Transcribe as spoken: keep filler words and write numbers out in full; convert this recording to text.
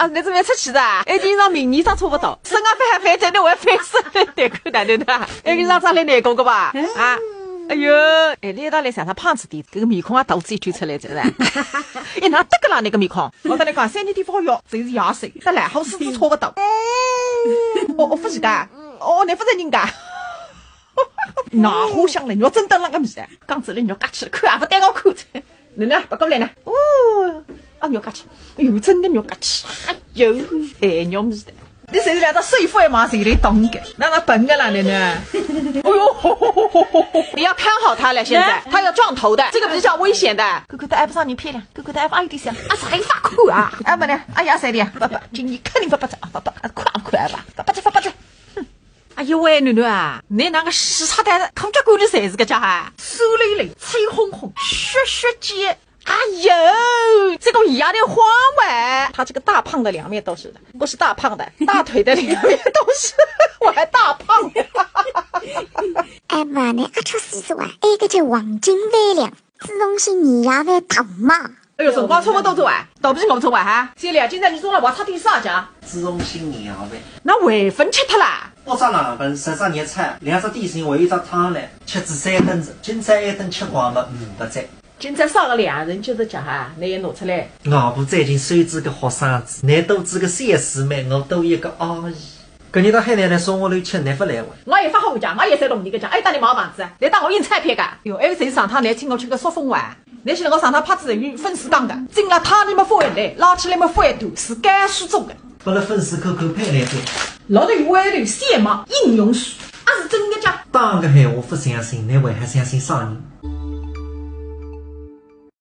啊，侬准备出去的啊？哎，今朝明年啥差不多，身浪翻还翻，再侬还翻身来难看哪能的啊？哎，今朝啥来难过个吧？啊，哎哟，哎，来到来想他胖子点，搿个面孔啊，肚子一推出来，真的。哎，哪得个啦，那个面孔？我跟你讲，三年地方要，就是廿岁，但来好四十差不多。哦，我不是的，哦，你不是人家。哪好想了，你要真当那个米的，刚子了，你要嘎吃，看啊，不带我看的。 哪能，别过来呢？哦，啊，肉夹起，哎哟，真的肉夹起，哎哟，哎，肉米的。你现在来到水费嘛，谁来懂个？那那笨个啦，你呢？哎呦，你要看好他了，现在他要撞头的，这个比较危险的。哥哥的 F 上你漂亮，哥哥的 F 矮点像，啊，啥一发酷啊？哎，没呢，哎呀，谁的？爸爸，今天肯定发发子啊，爸爸，啊，快啊，快啊吧，发发子，发发子。 哎呦喂，囡囡啊，侬那个屎擦袋子，空脚管里侪是个家伙，酸溜溜，臭烘烘，血血溅。哎呦，这个一样的慌喂。他这个大胖的两面都是的，不是大胖的，大腿的两面都是，我还大胖。哎妈，侬阿吃死是哇？哎，搿叫黄金饭量。 朱宗兴年夜饭大卖。哎哟，辰光差不多做啊，肚皮饿勿做啊哈？小李啊，今朝侬中浪还吃点啥家？朱宗兴年夜饭。那晚饭吃脱啦？八只冷饭，十只热菜，两只点心，还有一只汤嘞，吃仔三顿子，今朝一顿吃光嘛，五百块。今朝少个两人就是吃哈，侬也拿出来。外婆最近收仔个学生子，侬多仔个小师妹，我多一个阿姨。 搿日到海南来送我来吃，侬勿来哇？我也发好讲，我也在弄你个讲，哎，带你买房子，来带我印钞票个。哟，还有谁上趟来请我吃个速封哇？那是我上趟拍子与粉丝讲个，进了他里面发一来，拉起来么发一段，是甘肃做个。拨了粉丝看看配来对。老头外头先买应用书，啊是真个假？当个闲话勿相信，侬还还相信啥人？